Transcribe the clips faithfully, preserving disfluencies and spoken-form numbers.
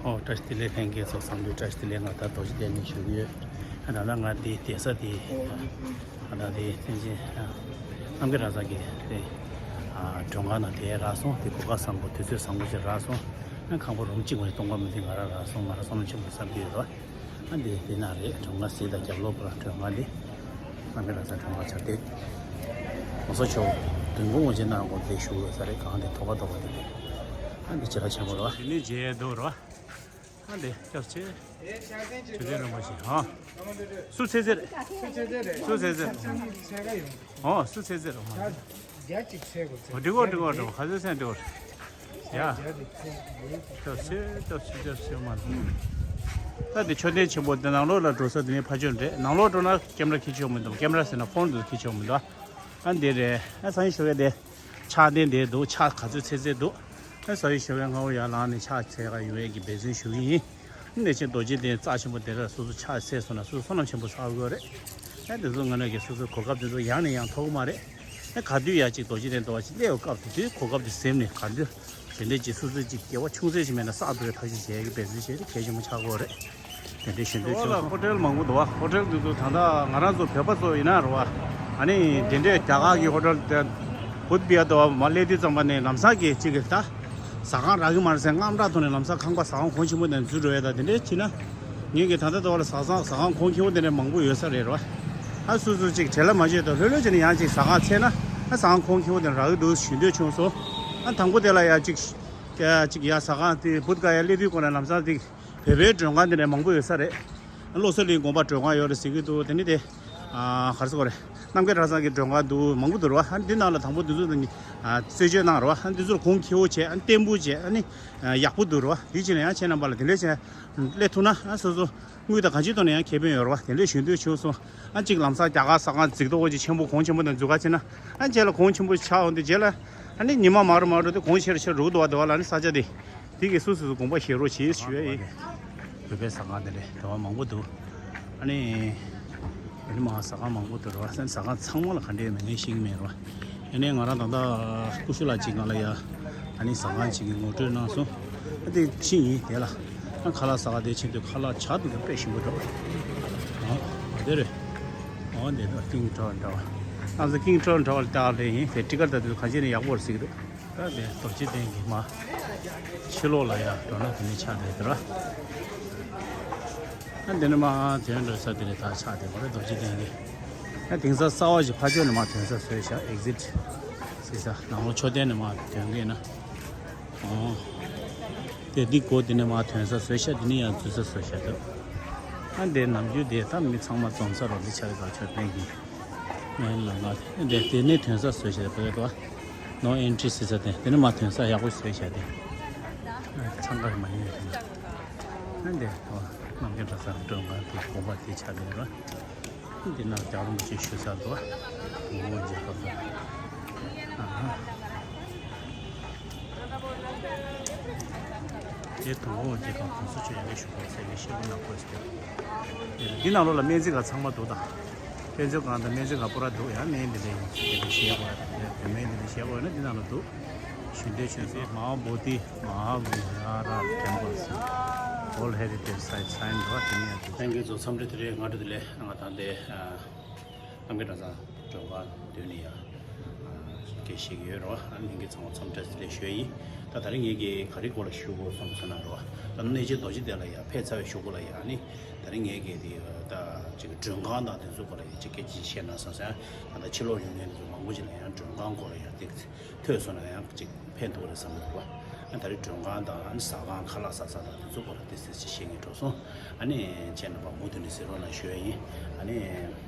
ཨོ་བཀྲ་ཤིས་བདེ་ལེགས། ལྷན་རྒྱས་ཚོ་འཚམས་འདྲི་བཀྲ་ཤིས་བདེ་ལེགས། ང་ད་རྡོ་རྗེ་གདན་ནས་ཞུ་གི་ཡོད། ད་ལྟ་ང་འདི་བསྡད་ས་དེ་ད་ལྟ་དེ་མཚན་ཅན་རྣམ་རྒྱལ་གྲྭ་ཚང་གི་དེ་མགྲོན་ཁང་ནང་དེ་རག་སོང་། དེ་གོ་སྐབས་བཟང་པོ་དུས་ཚོད་བཟང་པོ་ཅིག་རག་སོང་། ཁང་པ་རུམ་གཅིག་མ་གཏོང་ག་མི་འདུག་ང་རང་རག་སོང་། ང་རང་བསམ་བློ་ཆེན་པོ་བསམ་གྱི་ཡོད་ར། ཨ་འདི་འདི་ན་རེད། མགྲོན་ཁང་གཟིགས་དང་རྒྱབ་ལོགས་པར་མགྲོན་ཁང་འདི། རྣམ་རྒྱལ་གྲྭ་ཚང་མགྲོན་ཁང་ཆ་དེ། ༸གོང་ས་མཆོག་མདུན་སྐྱོང་ངོ་ཅན་ནང་གོ་དེ་བཞུགས་ཡོད་ས་རེད། གང་དེ་ཐོག་ཁ་ཐོག་ཁ་དེ་རེད། ཨ་འདི་བྱེ་བྲག་ཆེན་པོ་རེད་བ། འདི་ནི་མཇལ་འདུག་རེད་བ། ཨ་འདི་སྐྱབས་ཆེ། ཇོ་བོ་རིན་པོ་ཆེ། ཨ་སུ་ཚེ་ཚེ་རེད། སུ་ཚེ་ཚེ་རེད། ཨོ་སུ་ཚེ་ཚེ་རེད། ཨོ་མ་རེད། བརྒྱ་གཅིག་ཚེ་དགོས་ཚེ། འགྲིག་གོ་འགྲིག་གོ་འགྲིག་གོ། ག་ཚོད་ཚེ་འགྲིག་གོ། ཡ། བརྒྱ་གཅིག་ཚེ་དགོས། ཅོ་ཤེ་ཅོ་ཤེ་ཅོ་ཤེ་མ་འདུག་ད་དེ་མཆོད་རྟེན་ཆེན་པོ་དེ་ནང་ལོགས་ལ་འགྲོ་ས་དེ་ནི་ཕ་ཆོས་རེད། ནང་ལོགས་འགྲོ་ན་ཀེམ་ར་ཁྱེར་ཆོག་མི་འདུག་ཀེམ་ར་ཟེར་ན་ཕོན་དུ་ཁྱེར་ཆོག་མི་འདུག་ཨ་འདི་རེད། ཨ་སང་ཉིན་ཞོགས་ཀས་དེ་ཕྱག་དེ་འདི་འདུག་ཕྱག་ག་ཚོད་ཚེ་ཚེ་འདུག་ཨ་སང་ཉིན་ཞོགས་ཀས་སྔ་པོ་ཡར་ལངས་ནས་ཕྱག་འཚལ་ག་ཡོང་ཡས་ཀྱི་འབད་བརྩོན་ཞུ་གི་ཡིན། གནས་ཆེན་རྡོ་རྗེ་གདན་རྩ་ཆེན་པོ་དེ་ལ་སོ་སོ་ཕྱག་འཚལ་སོང་ན་སོ་སོ་བསོད་ནམས་ཆེན་པོ་བསགས་དགོས་རེད། ཨ་དེ་ཚོ་ང་རང་གི་སོ་སོའི་གོ་སྐབས་དེ་ཚོ་ཡང་ནས་ཡང་ཐོབ་ཀྱི་མ་རེད། ཨ་ག་དུས་ཡར་གཅིག་རྡོ་རྗེ་གདན་འགྲོ་བ་ཞིག་སླེབས་པའི་སྐབས་དེ་དུས་གོ་སྐབས་དེ་ཟིན་ནས་ག་དུས་དེ་འདྲའི་ཅིག་སོ་སོའི་ཅིག་སྐྱེ་བ་ཆུང་ཙག་ཅིག་མེད་ན་བསགས་འགྲོ་བའི་ཐབས་ཤེས་བྱེད་ཀྱི་འབད་བརྩོན་བྱས་ཏེ་གལ་ཆེན་པོ་ཆགས་ཀྱི་ཡོད་རེད། དེ་འདྲའི་ཞུ་འདོད་བྱུང་སོང་། ཧོ་ཊེལ་མང་པོ་འདུག་བ། ཧོ་ཊེལ་འདི་ཚོ་ད་ལྟ་ང་རང་ཚོ་བོད་པ་ཚོ་ཡིན་ན་རེད་བ། ཨ་ནི་དེ་འདྲའི་རྒྱ་གར་གྱི་ཧོ་ཊེལ་དེ་བུད་པའི་ཡ་དོ་མ་སླེབས་དུས་ཙམ་པ་ནས་ལམ་སང་གི་གཅིག་གི་ད་ཟ་ཁང་རག་གི་མ་རེད་ཟེར་དངངས་སྐྲག་ཐོག་ནས་ལམ་སང་ཁང་པ་ཟ་ཁང་གོང་ཆེན་པོ་ནས་འཛུལ་འགྲོ་ཡ་ད་དེ་འདྲའི་བྱས་ན། ངེད་ཀྱི་ད་ལྟ་དོ་ལ་ཟ་ཁང་ཟ་ཁང་གོང་ཁེ་པོ་དེ་འདྲ་མང་པོ་ཡོད་ས་རེད་རེད་བ། ཨ་སོ་སོ་གཅིག་བྲེལ་ལ་མ་བྱེད་དོ་ལྷོད་ལྷོད་བྱས་ནས་ཡང་གཅིག་ཟ་ཁང་འཚོལ་ན་ཨ་ཟ་ཁང་གོང་ཁེ་པོ་དེ་འདྲ་རག་གི་འདུག་ཞུ་འདོད་བྱུང་སོང་། ཨ་དང་པོ་དེ་ལ་ཡ་གཅིག་ཀྱ་གཅིག་ཡ་ཟ་ཁང་དེ་བུད་ག་ཡ་སླེབས་དུས་ཁོ་ན་ལམ་སང་དེ་བོད་པའི་མགྲོན་ཁང་དེ་འདྲ་མང་པོ་ཡོད་ས་རེད། བློ་གསལ་གླིང་དགོན་པ་མགྲོན་ཁང་ཡོད་རེད་ཟེར་གྱི་འདུག་དེ་ནི་དེ་ཨ་ག་རེ་ཟེར་དགོས་རེད། རྣམ་རྒྱལ་གྲྭ་ཚང་གི་མགྲོན་ཁང་འདུག་མང་པོ་འདུག་རེད་བ། ཨ་འདི་ནང་ལ་དང་པོ་འདི་ཚོ་ནི་ཨ་རྩད་གཅོད་གནང་རེད་བ། ཨ་འདི་ཚོར་གོང་ཁེ་པོ་བྱས། ཨ་བརྟན་པོ་བྱས། ཨ་ནི་ཡག་པོ་འདུག་རེད་བ། འདི་ཕྱིན་ན་ཡང་ཁྱེད་རྣམ་པ་ལ་དེ་འདྲ་བྱས་སླེབས་ཐུབ་ན་ཨ་སོ་སོ་དངུལ་དང་གང་ཅིའི་ཐོག་ནས་ཡང་ཁེ་ཕན་ཡོད་རེད་བ། དེ་འདྲ་ཞུ་འདོད་བྱུང་སོང་། ཨ་གཅིག་ལམ་སང་རྒྱ་གར་ཟ་ཁང་རྫིག་མདོག་ཅིག་ཆེན་པོ་གོང་ཆེན་པོ་དང་འཛུལ་ག་ཕྱིན་ན་ཨ་རྗེས་ལ་གོང་ཆེན་པོ་ཆགས་འོང་དུས་རྗེས་ལ་ཨ་ནི་ཉི་མ་མང་རུ་མང་རུ་དུ་གོང་ཆེ་རུ་ཆེ་རུ་འགྲོ་གི་འདུག་བ། འདུག་བ་ལ་ནི་ས་ཆ་དེ་དེ་གི་སོ་སོ་སོ་དགོངས་པ་བཞེས་རོགས་བྱེད་ཞུ་ཡ་ཡིན། བོད་པའི་ཟ་ཁང་དེ་འདྲ་དེ་བ་མང་པོ་འདུག་ཨ་ནི་ཡོད་ནི་མ་ཟ་ཁང་མང་པོ་འདུག་རེད་བ། ཟ་ཁང་ཚང་མ་ལ་ག་འདྲའི་མིང་ངས་ཤེས་ཀྱི་མེད་རེད་བ། ཡིན་ནའི་ང་རང་ད་ལྟ་ཀུ་ཤུ་ལགས་གཅིག་ང་ལ་ཡ་ཨ་ནི་ཟ་ཁང་གཅིག་གི་ངོ་སྤྲོད་གནང་སོང་། ཨ་དེ་ཕྱིན་ཡིན། དེ་ལ་ཨ་ཁ་ལག་ཟ་ཁང་དེ་ཕྱིན་དུས་ཁ་ལག་ཇ་དེ་ཚོ་དཔེ་ཞིམ་པོ་འདུག་ཨ་དེ་རེད། ཨོ་འདི་ད་ཀིང་ཀྲོལ་འདྲ་བ། ང་ཚོ་ཀིང་ཀྲོལ་འདྲ་བ་ལ་བལྟས་ལེ་ཡིན། དེ་ཊི་ཀེ་ཊི་ད་དེ་ཚོ་གང་ཅི་ནས་ཡག་པོ་རེད་ཟེར་གྱི་འདུག་ད་དེ་རྡོ་རྗེ་གདན་གྱི་མ་ཕྱི་ལོགས་ལ་ཡར་འགྲོ་ན་དེ་ནས་ཆགས་བསྡད་དེ་ར། ཨ་འདི་ནས་མར་དོན་འགྲོ་ས་དེ་ནས་ད་ཆགས་བསྡད་པ་རེད། རྡོ་རྗེ་གདན་གྱི་ཨ་དེང་སང་གསར་པ་ཞིག་ཕར་ཕྱོགས་ནས་མར་ཐོན་ས་བཟོས་ཤག་ཨེག་ཟིཊ་ཟེར་ས། ནང་ལོགས་མཆོད་རྟེན་ནས་མར་ཐོན་གྱི་ན། ཨོ། དེ་འདི་སྒོ་དེ་ནས་མར་ཐོན་ས་བཟོས་ཤག་དེ་ནས་ཡར་འཛུལ་ས་བཟོས་ཤག་འདུག་ཨ་འདི་ནམ་རྒྱུན་དེ་ད་མི་ཚང་མ་འཛོམས་ས་རོགས་འདི་ཆགས་ཀྱི་འདུག་མཆོད་རྟེན་གྱི། ངའི་ལམ་ཁ་དེ་དེ་ནས་ཐོན་ས་བཟོས་བྱས་པ་རེད་དོ། ནོ་ཨེན་ཊི་རི་ཟེར་ས་དེ་དེ་ནས་མར་ཐོན་ས་ཡག་པོ་བཟོས་བྱས་ཏེ། ཚང་ཁ་མ་ཡིན་ཡོད་དེ་ན། ཨ་འདི་དོ་རྣམ་རྒྱལ་གྲྭ་ཚང་མགྲོན་ཁང་དེ་དགོན་པ་དེ་ཆགས་བསྡད་རེད། འདི་ནང་རྒྱལ་བ་རིན་པོ་ཆེ་བཞུགས་ས་དོ། དུང་དཀར་མཇལ་ཁང་དོ། ཨ་ཧ། དེ་དུང་དཀར་མཇལ་ཁང་གོང་ས་མཆོག་ཡང་བཞུགས་པ་ཚད་ལས་ཤེས་པ་ནག་པོ་ཟེར། འདི་ནང་ལོགས་ལ་སྨན་རྩིས་ཁང་ཚང་མ་འདུག་ད། དཔེ་མཛོད་ཁང་དང་སྨན་རྩིས་ཁང་པུ་ར་འདུག་ཡང་སྨན་འདི་འདྲ་ཡིན་ཚུལ་འདི་འདྲ་བཤད་དགོས་ཡ། བོད་སྨན་འདི་འདྲ་བཤད་དགོས་ཡ་ན་འདི་ནང་ལ་འདུག་ཞུ་འདོད་བྱུང་སོང་། མ་ཧཱ་བོ་དྷི་མ་ཧཱ་བི་ཧཱ་ར་ཊེམ་པལ་ཟེར། World Heritage Site sign འདུག་བ། དེ་ནས་ཡང་འདུག་ལྷན་རྒྱས་ཚོ་འཚམས་འདྲི། དེ་རིང་སྔ་དྲོ་བདེ་ལེགས། ང་ད་ལྟའི་རྣམ་རྒྱལ་གྲྭ་ཚང་མགྲོན་ཁང་མདུན་ནས་ཡང་སྐད་བཤད་ཀྱི་ཡོད་རེད་བ། ཨ་ནི་ལྷན་རྒྱས་ཚང་མ་འཚམས་འདྲི་བདེ་ལེགས་ཞུ་ཡ་ཡིན། ད་ད་རིང་ངེད་ཀྱིས་ག་རེ་སྐོར་ལ་ཞུ་དགོས་སོང་ཟེར་ན་རེད་བ། ད་གནས་ཆེན་རྡོ་རྗེ་གདན་ལ་ཡང་ཕེབས་ཚར་བའི་གཞུག་གུ་ལ་ཡང་ཨ་ནི། ད་རིང་ངེད་ཀྱིས་དེ་ད་ཅིག་མགྲོན་ཁང་དང་དེ་ཚོ་སྐོར་ལ་ཡང་ཅིག་སྐད་ཆ་བཤད་ན་བསམ་སོང་། ད་ལྟ་ཕྱི་ལོགས་ཡོང་མཁན་དེ་ཚོ་མང་པོ་ཅིག་ལ་ཡང་མགྲོན་ཁང་སྐོར་ལ་ཡང་ཏོག་ཙམ་ཐོས་སོང་ན་ཡང་ཅིག་ཕན་ཐོགས་རེད་བསམ་གྱི་འདུག་བ། ཨ་ད་རིང་མགྲོན་ཁང་དང་ཨ་ནི་ཟ་ཁང་ཁ་ལག་ཟ་ས་དང་དེ་ཚོ་སྐོར་ལ་ཏོག་ཙམ་ཅིག་བཤད་སྙིང་འདོད་སོང་། ཨ་ནི་ཁྱེད་རྣམ་པ་མུ་མཐུད་ནས་གཟིགས་རོགས་གནང་ཞུ་ཡ་ཡིན། ཨ་ནི།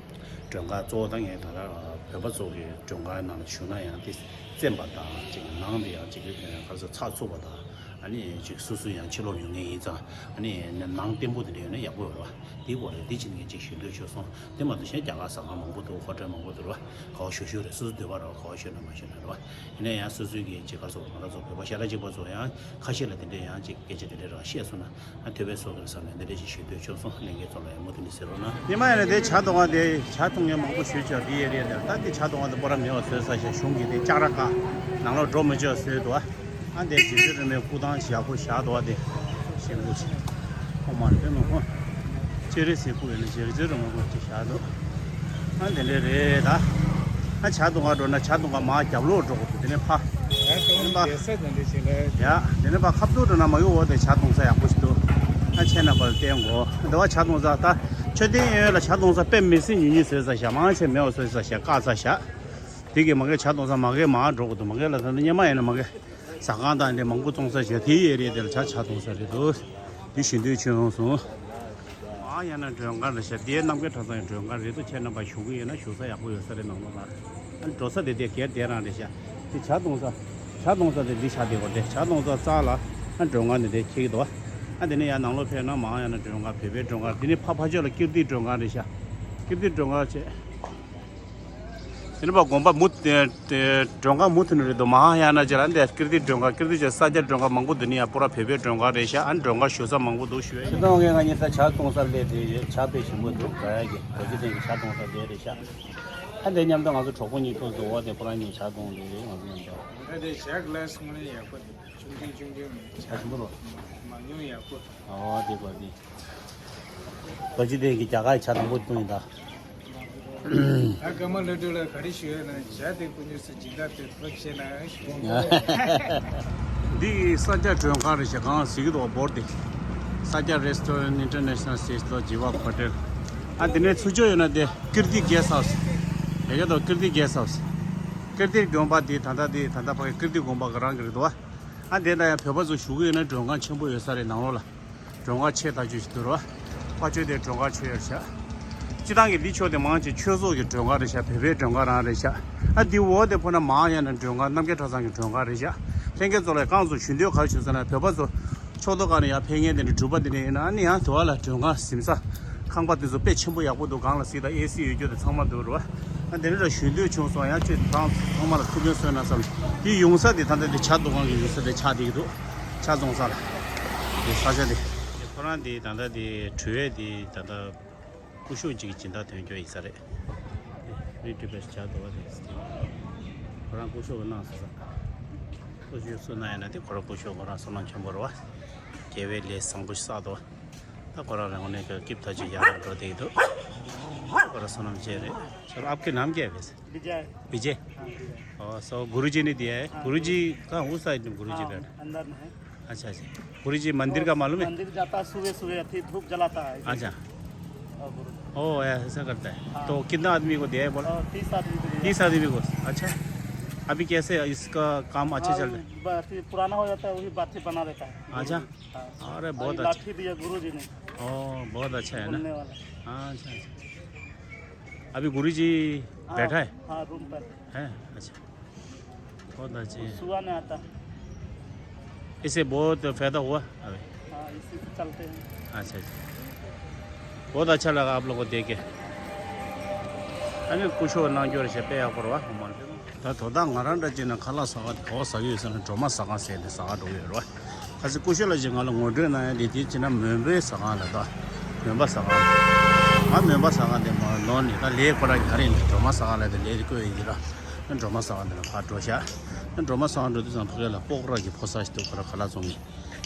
མགྲོན་ཁང་གཙོ་བོ་ད་ངས་ད་ལྟ་བོད་པ་ཚོ་གི་མགྲོན་ཁང་ནང་ལ་ཞུགས་ན་ཡང་དེ་བཙན་པ་དང་ཅིག་ནང་དེ་ཡང་ཅིག་ག་ཚོད་ཚགས་ཚུད་པ་དང་། ཨ་ནི་ཅིག་སོ་སོ་ཡང་ཕྱི་ལོགས་ཡོང་མཁན་ཡིན་ཙང་ཨ་ནི་ནང་བརྟན་པོ་དེ་འདྲ་ཡོད་ན་ཡག་པོ་ཡོད་རེད་བ། དེའི་སྐོར་ལ་འདི་ཕྱིན་ངས་ཅིག་ཞུ་འདོད་བྱུང་སོང་། དེ་མ་གཏོགས་གཞན་རྒྱ་གར་ཟ་ཁང་མང་པོ་འདུག་ཧོ་ཊེལ་མང་པོ་འདུག་རེད་བ། ག་བ་ཞུ་ཞུ་རེད། སོ་སོ་འདོད་པ་རེད་བ། ག་བ་ཞུ་ན་མ་ཞུ་ན་རེད་བ། ཡིན་ན་ཡང་སོ་སོའི་གི་ཅིག་ག་ཚོད་ང་རང་ཚོ་བོད་པ་ཤ་ཁྲག་གཅིག་པ་ཚོ་ཡང་ཁ་ཤས་ལ་དེ་འདྲ་ཡང་ཅིག་སྐད་ཆ་དེ་འདྲ་རང་བཤད་སོང་ན། ཨ་ཐོས་པའི་སོ་གར་ས་ནས་འདི་འདྲ་ཞིག་ཞུ་འདོད་བྱུང་སོང་། ལྷན་རྒྱས་ཚོ་ལ་ཡང་མུ་མཐུད་ནས་གཟིགས་རོགས་གནང་། ཉི་མ་ཡིན་ན་དེ་ཇ་འཐུང་བ་དེ་ཇ་འཐུང་མཁན་མང་པོ་ཞེ་པོ་ཅིག་འདི་ཡོད་རེད། ད་དེ་ཇ་འཐུང་བ་དེ་སྤོ་ར་མེད་པ་བཟོས་ཚར་ཤག་གཞུང་གིས་དེ་ལྕགས་ར་ཁ་ནང་ལོགས་འགྲོ་མི་ཆོག་བཟོས་འདུག་ཨ་འདི་རྗེ་བཙུན་རིན་པོ་ཆེའི་སྐུ་ཐང་ཞིག་ཡག་པོ་བཞག་འདུག་ཨ་དེ་ ཆེན་པོ་ཞིག་ཁོ་མ་རེད་པས་མ་ཁོ། ཅེ་རེ་ཟེར་ཁུ་ཡོད་ན་ཇེ་རེ་ཇེ་རེ་མ་ཁོ་ཅིག་བཞག་འདུག་ཨ་དེ་འདྲས་རེད་ད། ཨ་ཇ་འཐུང་ག་འགྲོ་ན་ཇ་འཐུང་ག་མར་རྒྱབ་ལོགས་འགྲོ་དགོས་འདུག་དེ་ནས་ཕ། ཡ་དེ་ནས་ཕ། ཡ་དེ་ནས་ཕ་ཁ་བཏུག་འགྲོ་ན་མ་གི་འོག་དེ་ཇ་འཐུང་ས་ཡག་པོ་ཞིག་འདུག་ཨ་ཁྱེད་རྣམ་པར་བསྟན་དགོས་འདི་བ་ཇ་འཐུང་ས་ད། མཆོད་རྟེན་གཡས་གཡོན་ལ་ཇ་འཐུང་ས་དཔེ་མི་སྲིད་ཉུང་ཉུང་བཟོས་ས་བཞག་མང་ཆེ་མེད་པ་བཟོས་ས་བཞག་བཀག་ས་བཞག་དེ་གི་མ་གི་ཇ་འཐུང་ས་མ་གི་མར་འགྲོ་དགོས་འདུག་མ་གི་ལ་ད་ནི་སྙེ་མ་ཡིན་ན་མ་གི་ཟ་ཁང་དང་འདི་མང་པོ་བཙོང་ས་བཞག་དེའི་ཨེ་རི་ཡ་དེ་ལ་ཇ་ཇ་འཐུང་ས་རེད་འདུག་འདི་ཞུ་འདོད་བྱུང་སོང་། མར་ཡང་ན་མགྲོན་ཁང་རེད་ཤག་འདི་རྣམ་རྒྱལ་གྲྭ་ཚང་གི་མགྲོན་ཁང་རེད་འདུག་ཁྱེད་རྣམ་པ་བཞུགས་ཀྱི་ཡོད་ན་བཞུགས་ས་ཡག་པོ་ཡོད་ས་རེད་ནང་ལོགས་ལ། ཨ་འགྲོ་ས་དེ་དེ་སྒེར་དེ་རང་རེད་ཤག་འདི་ཇ་འཐུང་ས། ཇ་འཐུང་ས་དེ་འདི་ཆགས་བསྡད་ཡོད་རེད། ཇ་འཐུང་ས་རྩ་ལ་ཨ་མགྲོན་ཁང་དེ་དེ་འཁེལ་གྱི་འདུག་ཨ་དེ་ནས་ཡར་ནང་ལོགས་ཕེབས་ན་མར་ཡང་ན་མགྲོན་ཁང་བོད་པའི་མགྲོན་ཁང་འདི་ནི་ཕ་ཕ་ཕྱོགས་ལ་ཀིརྟིའི་མགྲོན་ཁང་རེད་ཤག་ཀིརྟིའི་མགྲོན་ཁང་བྱས། དེ་ནས་པ་དགོན་པ་མུ་དེ་དེ་མགྲོན་ཁང་མུ་མཐུད་ནས་རེད་འདུག་མ་ཧཱ་ཡ་ན་ཅེ་ལ་འདི་ཀིརྟི་མགྲོན་ཁང་། ཀིརྟི་ཅེ་ས་སྐྱ་མགྲོན་ཁང་མང་པོ་འདུག་ནི་ཡ་པུ་ར་བོད་པའི་མགྲོན་ཁང་རེད་ཤག་ཨ་མགྲོན་ཁང་ཞུ་ས་མང་པོ་འདུག་ཞུ་ཡ་ཡིན། ཁྱེད་རང་ངས་ང་གཉིས་ས་ཇ་འཐུང་ས་སླེབས་དེ་ཡོད། ཇ་དཔེ་ཞིམ་པོ་འདུག་དགའ་ཡ་གི་རྡོ་རྗེ་གདན་གྱི་ཇ་འཐུང་ས་དེ་རེད་ཤག་ཨ་འདི་མཉམ་དུ་ང་ཚོ་གྲོགས་པོ་གཉིས་ཐུག་འདུག་འོ་དེ་ཁོ་རང་གཉིས་ཇ་འཐུང་དེ་རེད། ང་ཚོ་མཉམ་དུ། ད་དེ་ཇ་གི་ལ་སི་དངོས་གནས་ཡག་པོ་འདུག་ཆུང་ཆུང་ཆུང་ཆུང་མིན། ཇ་ཞིམ་པོ་རོ། མང་ཉུང་ཡག་པོ། ཨོ་དེ་གོ་དེ། རྡོ་རྗེ་གདན་གྱི་རྒྱ་གར་ཇ་དང་པོ་བཏུང་ཡིན་ད། ད་ཀརྨ་ལྷ་སྒྲོལ་ལ་ག་རེ་ཞུ་ཡོད་ན་ཇ་དེ་ཀུན་ཉོས་སུ་སྦྱིན་བདག་དེ་ཐོབ་ཤེས་ན་ཞུ། འདི་ས་སྐྱ་མགྲོན་ཁང་རེད་ཤག་གང་ཟེར་གྱི་འདུག་བ་འབོར་དེ། ས་སྐྱ་རེ་སི་ཊོ་རན་ཨིན་ཊར་ནེ་ཤ་ནལ་སི་ཊེ་ཇི་ལོ་ཇི་ཝ་ཧོ་ཊེལ། ཨ་དེ་ནས་ཚུར་ཕྱོགས་ཡོད་ན་དེ་ཀིརྟི་གེ་སི་ཧའུ་སི། ཡ་ག་དང་ཀིརྟི་གེ་སི་ཧའུ་སི། ཀིརྟི་དགོན་པ་དེ་ད་ལྟ་དེ་ད་ལྟ་ཕ་གི་ཀིརྟི་དགོན་པ་ག་རང་གི་རེད་འདུག་བ། ཨ་དེ་ལ་ཡང་བོད་པ་ཚོ་བཞུགས་ཀྱི་ཡོད་ན་མགྲོན་ཁང་ཆེན་པོ་ཡོད་ས་རེད་ནང་ལོགས་ལ། མགྲོན་ཁང་ཆེ་ཐག་ཆོད་ཞིག་འདུག་རོ། ཕ་ཆོས་དེ་མགྲོན་ཁང་ཆེ་ཡོད་ཤག་སྤྱི་བཏང་གི་འདི་ཕྱོགས་དེ་མང་ཆེ་ཆོས་ཚོགས་ཀྱི་མགྲོན་ཁང་རེད་ཤག་བོད་པའི་མགྲོན་ཁང་རང་རེད་ཤག་ཨ་འདི་འོག་དེ་ཕོ་ན་མ་ཧཱ་ཡ་ན་མགྲོན་ཁང་རྣམ་རྒྱལ་གྲྭ་ཚང་གི་མགྲོན་ཁང་རེད་ཤག་ལྷན་རྒྱས་ཚོ་ལ་གང་ཚོ་ཞུ་འདོད་ག་རེ་ཞུ་ཟེར་ན་བོད་པ་ཚོ་ཕྱོགས་མཐོ་ཁག་ནས་ཡར་ཕེབས་མཁན་དེ་འདྲ་འབྲུག་པ་དེ་འདྲ་ཡིན་ན་ཨ་ནི་ཡང་དེ་བ་ལ་མགྲོན་ཁང་གཟིམ་ས་ཁང་པ་དེ་ཚོ་དཔེ་ཆེན་པོ་ཡག་པོ་འདུག་སྒང་ལ་གཟིགས་དང་ཨེ་སི་ཡོད་རྒྱུ་དེ་ཚང་མ་འདུག་རོ། ཨ་དེ་འདྲ་ཞུ་འདོད་བྱུང་སོང་། ཡང་ཁྱོད་ཚང་ཚང་མ་ལ་ཐུགས་ཕན་གསོས་ན་བསམ། དེ་ཡོང་ས་དེ་ད་ལྟ་དེ་ཇ་འཐུང་ཁང་གི་ཡོང་ས་དེ་ཆགས་བསྡད་ཀྱི་འདུག་ཇ་བཙོང་ས་ལ། དེ་ས་ཆ་དེ། ཁོ་རང་དེ་ད་ལྟ་དེ་གྲུ་བས་དེ་ད་ལྟ་སྐུ་ཞབས་གཅིག་གི་སྦྱིན་བདག་དོན་གཅོད་ཡིན་ས་རེད། རི་ཊི་བེ་སི་ཇ་འཐུང་བ་དེ། ཁོ་རང་སྐུ་ཞབས་གནང་སོང་ས། སྐུ་ཞབས་སུ་གནང་ཡིན་ན་དེ་ཁོ་རང་སྐུ་ཞབས་ཁོ་རང་བསོད་ནམས་ཆེན་པོ་རེད་བ། དགེ་བའི་ལས་བཟང་པོ་ཞིག་བསགས་འདུག་ད་ཁོ་རང་རང་ངོས་ནས་ཀྱི་སྐྱིད་ཐག་ཆོད་ཡག་རང་འགྲོ་བསྡད་འདུག་ཁོ་རང་བསོད་ནམས་ཅན་རེད། Sir, आपके नाम क्या है वैसे? विजय। विजय? हाँ, विजय। और सो गुरुजी ने दिया है। हाँ, गुरुजी कहाँ? उस साइड में गुरुजी हाँ, बैठा है। अंदर में है। अच्छा, अच्छा। गुरुजी मंदिर का मालूम है? मंदिर जाता है, सुबह सुबह अथी धूप जलाता है। अच्छा। और गुरु ओ, ऐसा करता है। हाँ। तो कितना आदमी को दिया है बोला? और तीस आदमी को दिया। तीस आदमी को। अच्छा। अभी कैसे इसका काम अच्छा हाँ, चल रहा है? ब-, अथी पुराना हो जाता है, वही बाथी बना देता है। अच्छा। हाँ। अरे, बहुत अच्छा। लाठी दिया गुरु जी ने। ओ, बहुत अच्छा है ना? घूमने वाला। हाँ, अच्छा, अच्छा। अभी गुरु जी हाँ, बैठा है? हाँ, रूम पर। है? अच्छा। बहुत अच्छे हैं। सुबह में आता। इससे बहुत फायदा हुआ अभी? हाँ, इसी से चलते हैं। अच्छा, अच्छा। बहुत अच्छा लगा आप लोग को देख के। अरे, कुछ और ना जो है, पे आप करवा, हमारे। ད་དོ་བདག་ང་རང་འདྲ་ཅིག་ན་ཁ་ལག་ཟ་ག་དེ་ག་པར་ཟ་གི་ཡོད་ཟེར་ན་སྒྲོལ་མ་ཟ་ཁང་ཟེར་དེ་ཟ་ག་འགྲོ་གི་ཡོད་རེད་བ། ཁ་སང་སྐུ་ཞབས་ལགས་ཀྱིས་ང་ལ་ངོ་སྤྲོད་གནང་ཡ་དེ་དེ་ཅིག་ན་མོན་པའི་ཟ་ཁང་ལ་ད། མོན་པ་ཟ་ཁང་། ང་མོན་པ་ཟ་ཁང་དེ་མ་ནོར་ནས་ད་ལས་ཁོ་རང་ཉར་ཡིན་ནས་སྒྲོལ་མ་ཟ་ཁང་ལ་དེ་ལས་དེ་བསྐོས་ཡིན་གྱི་ར། ན་སྒྲོལ་མ་ཟ་ཁང་དེ་ལ་ཕར་འགྲོ་ཤག་ན་སྒྲོལ་མ་ཟ་ཁང་འགྲོ་དུས་ཙམ་ཕ་གི་ལ་སྤོག་ར་གི་ཕོ་གསར་ཞིག་འདུག་ཁོ་ར་ཁ་ལག་བཙོང་གི།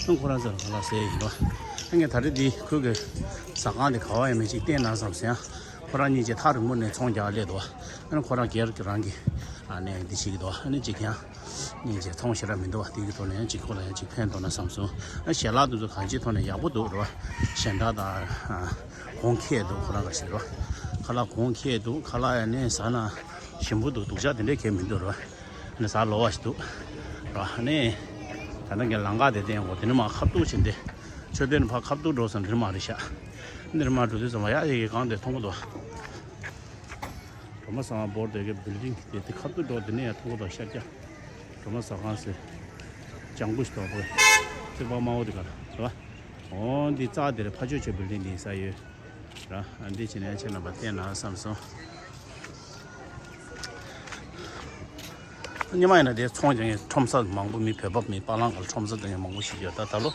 ན་ཁོ་རང་ཚོ་ལ་ཁ་ལག་ཟས་ཡིན་རོ། ངས་ད་རེས་འདི་ཁོས་གི་ཟ་ཁང་དེ་ག་བ་ཡིན་མིན་ཅིག་བསྟན་ན་བསམ་སོང་ཡ། ཁོ་རང་གཉིས་ཀྱིས་ཐག་རིང་པོ་ནས་ཚོང་རྒྱག་སླེབས་འདུག་ཨ་ནི་ཁོ་རང་སྒེར་གྱི་རང་གི་ཨ་ནི་འདི་བྱེད་ཀྱི་འདུག་ཨ་ནི་གཅིག་ཀྱང་གཉིས་ཀྱིས་ཚོང་ཞེ་དྲག་མི་འདུག་དེ་གི་ཐོག་ནས་ཡང་གཅིག་ཁོ་ལ་ཡང་གཅིག་ཕན་ཐོགས་ན་བསམ་སོང་། ཨ་ཞལ་ལག་དེ་ཚོ་གང་ཅིའི་ཐོག་ནས་ཡག་པོ་འདུག་རེད་བ། ཞལ་འདག་དང་གོང་ཁེ་འདུག་ཁོ་རང་ག་ཞིག་རེད་བ། ཁ་ལག་གོང་ཁེ་འདུག་ཁ་ལག་ཡང་ནས་ཟ་ན་ཞིམ་པོ་འདུག་སྡུག་ཅག་དེ་འདྲས་གས་མི་འདུག་རེད་བ། ཨ་ནི་ཟ་ལོ་བ་ཞིག་འདུག་རེད་བ། ཨ་ནི་ད་ལྟ་ངས་ལམ་ཁ་དེ་བསྟན་གོ་དེ་ནི་མ་ཁ་ཐུག་ཕྱིན་ཏེ་མཆོད་རྟེན་ཕར་ཁ་ཐུག་འགྲོ་ས་འདིར་མ་རེད་ཤག་འདིར་མ་འགྲོ་དུས་ཙམ་པ་ཡ་ཡ་གི་གང་དེ་མཐོང་གི་འདུག་སྒྲོལ་མ་ཟ་ཁང་བོར་དེ་གའི་བིལ་ཌིང་དེ་དེ་ཁ་ཐུག་འགྲོ་དེ་ནས་ཡར་མཐོང་གི་འདུག་ཤར་རྒྱག་སྒྲོལ་མ་ཟ་ཁང་ཟེར། ལྗང་གུ་ཞིག་འདུག་པོ། ཚེར་པ་དམར་པོ་དེ་ག་རེད་བ། འོ་འདི་རྩ་དེ་རེད། ཕ་ཆོས་ཆེ་བིལ་ཌིང་འདི་ས་ཡོད་ར། ཨ་འདི་ཕྱིན་ནས་ཁྱེད་རྣམ་པ་བལྟས་ན་བསམ་སོང་། སྔོན་མ་ཡིན་ན་དེ་ཚོང་རྒྱག་མཁན་ཁྲོམ་ས་མང་པོ་མི་བོད་པ་མི་པ་ལང་ག་ལ་ཁྲོམ་ས་དེ་ཡང་མང་པོ་ཞིག་ཡོད། ད་ད་ལོ་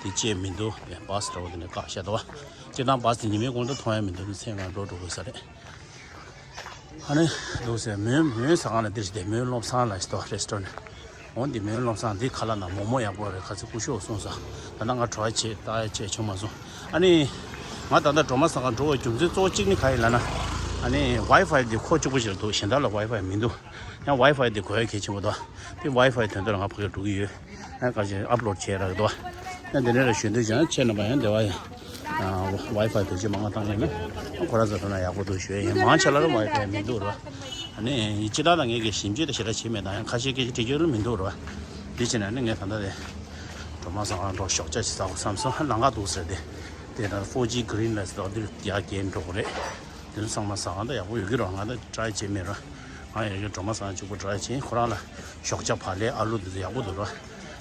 དེ་བཅད་མི་འདུག་དེ་བཱ་སི་འདྲ་བོ་དེ་ནས་བཀག་བཞག་འདུག་བ། སྤྱིར་བཏང་བཱ་སི་དེ་ཉི་མའི་གུང་སྟེ་མཐོང་ཡ་མི་འདུག་ཚེ་སྔ་འགྲོ་འགྲོ་དགོས་ས་རེད། ཨ་ནི་འདུག་ཟེར་མོན་མོན་ཟ་ཁང་ལ་འདིར་ཞིག་དེ་མོན་བློ་བཟང་ལ་ཞིག་ཏོ་རེ་སི་ཊོ་རན། འོ་འདི་མེ་ལོང་སང་འདི་ཁ་ལག་ན་མོག་མོག་ཡག་པོ་རེད། ཁ་ཚིག་སྐུ་ཞོག་གསུངས་ས། ད་ལྟ་ང་གྲོ་བ་བྱེད་ལྟ་ཡ་བྱེད་བྱུང་མ་སོང་། ཨ་ནི་ང་ད་ལྟ་སྒྲོལ་མ་ཟ་ཁང་འགྲོ་བའི་རྒྱུ་མཚན་གཙོ་བོ་གཅིག་ནི་ག་ཡིན་ལབ་ན། ཨ་ནི་ཝའི་ཕའི་འདི་ཁོ་གཅིག་པོ་ཞིག་འདུག་གཞན་དག་ལ་ཝའི་ཕའི་མི་འདུག་ཡང་ཝའི་ཕའི་འདི་གོ་ཡ་གལ་ཆེན་པོ་འདུག་དེ་ཝའི་ཕའི་དོན་དུ་ལ་ང་ཕ་གིར་འགྲོ་གི་ཡོད། ཡང་ག་ཞིག་ཨབ་ལོཌ་བྱས་རག་འདུག་ཡང་དེ་འདྲ་རེ་ཞུ་འདོད་ཀྱང་ཆེ་ན་པ་ཡང་དེ་བ་ཡང་ཝའི་ཕའི་བེད་སྤྱོད་མང་བ་བཏང་ཡོད་ན་ཁོ་ར་ཟ་ཐུབ་ན་ཡག་པོ་འདུག་ཞུ་ཡ་ཡིན། མང་ཆེ་ལ་ལ་ཝའི་ཕའི་མི་འདུག་ར། ཨ་ནི་སྤྱི་བཏང་ལ་ངས་ཀྱི་ཞིབ་འཇུག་དང་ཞེ་དྲག་བྱེད་མེད་དང་ཡང་ཁ་ཤས་སྐད་ཆ་དྲི་རྒྱུ་ལ་མི་འདུག་ར། འདི་བྱས་ན་ནི་ངས་ད་ལྟ་དེ་སྒྲོལ་མ་ཟ་ཁང་འགྲོ་ཞོགས་ཇ་ཞིག་ཟ་དགོས་བསམ་སོང་། ལམ་ཁ་འདུག་ཟེར་ཏེ་དེ་ད་ཕོར་ཇི་གྷི་རིན་ལ་ཟེར་དོ་འདིར་རྒྱ་རྒྱན་འགྲོ་གི་རེད། དེ་ཚོ་ཚང་མ་ཟ་ཁང་ད་ཡག་པོ་ཡོད་ཀྱི་རེད། ང་ད་ཊ་རའི་བྱེད་མེད་ར། ང་ཡོད་ཀྱི་སྒྲོལ་མ་ཟ་ཁང་གཅིག་པོ་ཊ་རའི་བྱེད་ཡིན། ཁོ་རང་ལ་ཞོགས་ཇ་བག་ལེབ་ཨ་ལུ་དེ་ཚོ་ཡག་པོ་འདུག་ར།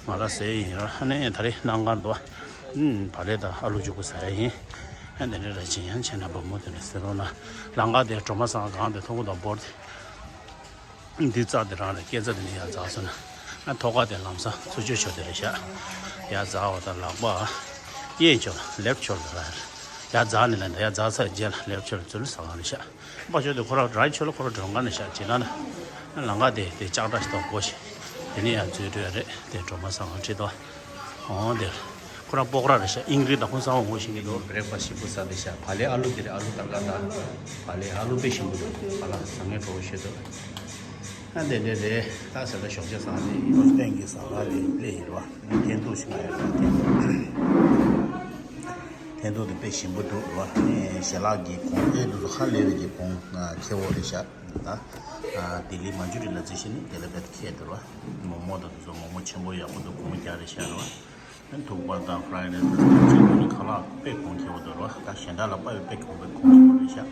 ང་ར་ཟས་ཡིན་ར། ཨ་ནི་ད་རེས་གནམ་གང་འདུག་ཨ། ཨུམ་བག་ལེབ་དང་ཨ་ལུ་གཅིག་པོ་ཟ་ཡ་ཡིན། ཨ་དེ་འདྲ་ར་བྱེད་ཡང་བྱས་ན་བུ་མོ་དེ་འདྲ་ཟེར་རོགས་གནང་། ལམ་ཁ་དེ་སྒྲོལ་མ་ཟ་ཁང་གང་དེ་མཐོང་གི་འདུག་འབོར་དེ། འདི་རྩྭ་དེ་རང་རེད། སྐྱེད་རྩྭ་དེ་ནས་ཡར་འཛེགས་སོང་ན། ཨ་ཐོག་ཁ་དེ་ལམ་སང་ཚུར་ཕྱོགས་ཕྱོགས་དེ་རེད་ཤག་ཡར་འཛེགས་པ་དང་ལག་པ་གཡས་ཕྱོགས་ལེབ་ཕྱོགས་ལ་རེད། ཡར་འཛེགས་ནས་ལ་ཡར་འཛེགས་ཚར་རྗེས་ལ་ལེབ་ཕྱོགས་ལ་ཚུར་ཟ་ཁང་རེད་ཤག་པ་ཤོག་དེ་ཁོ་ར་རའི་ཕྱོགས་ལ་ཁོ་ར་མགྲོན་ཁང་རེད་ཤག་ཇི་ལྟར་ན་ལམ་ཁ་དེ་དེ་ལྕགས་དྲ་ཞིག་དང་སྒོ་ཞིག་དེ་ནས་ཡར་འཛུལ་འགྲོ་ཡ་རེད། དེ་སྒྲོལ་མ་ཟ་ཁང་ཁྲིད་དོ། འོང་དེ། ཁོ་རང་སྤོག་ར་རེད་ཤག་ཨིན་ཀྲིད་དང་ཁོང་ཚང་འོང་ཞིག་གི་འདུག་བྷི་རེག་ཕ་སི་ཞིམ་པོ་ཟ་དེ་ཤག་བག་ལེབ་ཨ་ལུ་དེ་རེད། ཨ་ལུ་ཏར་ཀ་དང་བག་ལེབ་ཨ་ལུ་དཔེ་ཞིམ་པོ་འདུག་ང་ལ་ཟ་མཁན་གྲོགས་པོ་ཤོད་འདུག་ཨ་དེ་འདྲས་རེད། ད་ཟེར་ད་ཞོགས་ཇ་ཟ་ནས་ཡིན། ཏན་གྱི་ཟ་ཁང་ལས་སླེབས་ཡིན་ར། འཐེན་ཐུག་ཞིག་ང་ཡོད་ར། འཐེན་ཐུག་འཐེན་ཐུག་དེ་དཔེ་ཞིམ་པོ་འདུག་ར། ངས་ཞལ་ལག་གི་གོང་ཨེ་འདུག་ཧ་ལས་པའི་གི་གོང་ཁེ་བོ་རེད་ཤག་ད་ལྡི་ལི་མན་ཇུ་རི་ལ་རྩིས་བྱས་ནས་དེ་ལ་བེད་ཁེ་འདུག་ར། མོག་མོག་དང་དེ་ཚོ་མོག་མོག་ཆེན་པོ་ཡག་པོ་འདུག་སྒོར་མོ་བརྒྱ་རེད་ཤག་ར། ཐུག་པ་དང་ཕ་རའེ་རའེ་སི་དང་ཅིག་ནི་ཁ་ལག་དཔེ་གོང་ཁེ་བོ་འདུག་ར། ད་གཞན་དག་ལ་དཔག་པའི་དཔེ་གོང་དཔེ་གོང་ཁེ་བོ་རེད་ཤག་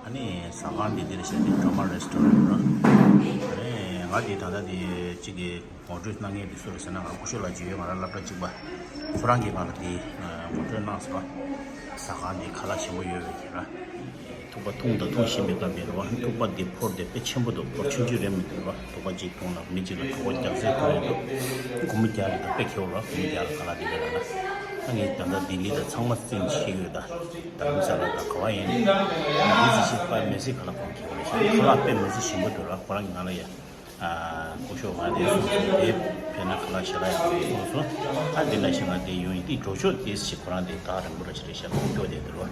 ཨ་ནི་ཟ་ཁང་འདི་འདིར་བཤད་དེ་ཌོ་མ་རེ་སི་ཊོ་རེན་ར། ཨ་ནི་ང་འདི་ད་ལྟ་འདི་གཅིག་གི་ངོ་སྤྲོད་གནང་མཁན་འདི་སུ་རེད་ཟེར་ན། ང་སྐུ་ཞབས་ལགས་ཅིག་ཡོད། ང་རང་སློབ་གྲྭ་གཅིག་པ། ཁོ་རང་གིས་ང་ལ་འདི་ངོ་སྤྲོད་གནང་སོང་། ཟ་ཁང་འདི་ཁ་ལག་ཞིམ་པོ་ཡོད་པའི་ར། ཐུག་པ་འཐུང་དང་འཐུང་བཞིན་པའི་སྐབས་ཡིན་རེད་བ། ཐུག་པ་འདི་ཕོར་དེ་དཔེ་ཆེན་པོ་འདུག་ཕོར་ཆུང་ཆུང་རེད་མི་འདུག་ར། ཐུག་པ་གཅིག་འཐུང་ལ་མི་གཅིག་ལ་གྲོད་ཁོག་རྒྱགས་ཚད་འཐུང་ཡོད་འདུག་སྒོར་མོ་བརྒྱ་རེད། ད་དཔེ་ཁེ་བོ་ར། སྒོར་མོ་བརྒྱ་ལ་ཁ་ལག་འདི་ཡོད་ར་ན། ད་ངས་ད་ལྟ་ལྡི་ལི་དང་ཚང་མ་རྩིས་ཤེས་ཡོད། ད་རྡ་རམ་ས་ལ་དང་ག་བ་ཡིན། ལྡི་ལི་རྩིས་ཤེས་པ་མེ་སི་ཁ་ལག་གོང་ཁེ་བོ་རེད་ཤག་ཁ་ལག་དཔེ་མེ་སི་ཞིམ་པོ་འདུག་ར། ཁོ་རང་གིས་ང་ལ་ཡ། ཨ་སྐུ་ཞབས་ང་དེ་གསུངས་སོང་། དེ་ཕེབས་ན་ཁ་ལག་ཞལ་ལག་ཡག་པོ་གསུངས་སོང་། ཨ་དེ་ནང་བཞིན་ང་དེ་ཡོང་ཡིན། དེ་འགྲོ་ཕྱོགས་དེ་ཞིག་ཁོ་རང་དེ་ཐག་རིང་པོ་ར་ཞིག་རེད་ཤག་ཁོང་སྐྱོ་དེ་འདུག་ར།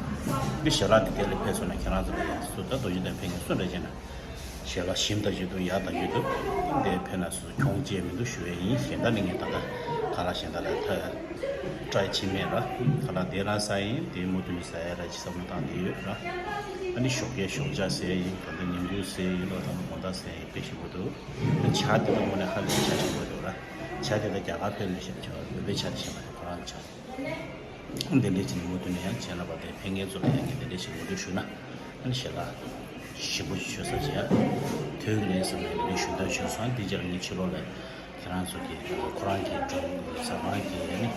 འདི་ཞལ་ལག་དེ་དེ་ལ་ཕེབས་སོང་ན་ཁྱེད་རང་ཚོ་ལ་ཡང་སུ་ད་རྡོ་རྗེ་གདན་ཕེབས་མཁན་སུ་འདྲ་བྱས་ན་ཞལ་ལག་ཞིམ་ད་ཞིག་འདུག་ཡག་ད་ཞིག་འདུག་དེ་ཕེབས་ན་སུ་གྱོང་བཅས་མི་འདུག་ཞུ་ཡས་ཡིན། གཞན་དག་ནི་ངས་ད་ལྟ་ཁ་ལག་གཞན་དག་ལ་ད་ཊ་རའི་བྱས་མེད་ར། ཁ་ལག་དེ་རང་ཟ་ཡིན། དེ་མུ་མཐུད་ནས་ཟ་ཡ་ར་ཅིག་བསམ་བློ་བཏང་བསྡད་ཡོད་ར། ཨ་ནི་ཞོགས་ཀས་ཞོགས་ཇ་ཟས་ཡིན། ད་ལྟ་ཉིན་རྒྱུན་ཟས་ཡིན་ལོ། ད་ལྟ་དགོང་དག་ཟས་ཡིན། དཔེ་ཞིམ་པོ་འདུག་ཇ་དེ་ད་དངོས་གནས་ཧ་ལས་ཇ་ཞིམ་པོ་འདུག་ར། ཇ་དེ་ད་རྒྱ་གར་ཕེབས་ནས་བཞེས་ཆོག་བོད་པའི་ཇ་དེ་བཞེས་མ་རེད། ཁོ་རང་ཇ་དེ་འདི་འདྲས་ཅིག་མུ་མཐུད་ནས་ཡང་བྱས་ན་བ་དེ་ཕན་ངེས་ཚོ་ལ་ཡང་ངས་འདི་འདྲས་ཞིག་ངོ་སྤྲོད་ཞུས་ན། ཨ་ནི་ཞལ་ལག་ཞིམ་པོ་ཞིག་མཆོད་ས་ཅིག་ཡང་དོན་གྱི་ལན་ཟེར་ནས་འདི་འདྲས་ཞུ་འདོད་བྱུང་སོང་། འདི་རྗེས་ལ་ངས་ཕྱི་ལོགས་ལ་ཁྱེད་རང་ཚོ་གི་ཁོ་རང་གི་སྒྲུང་ཟ་ཁང་གི་ཨ་ནི་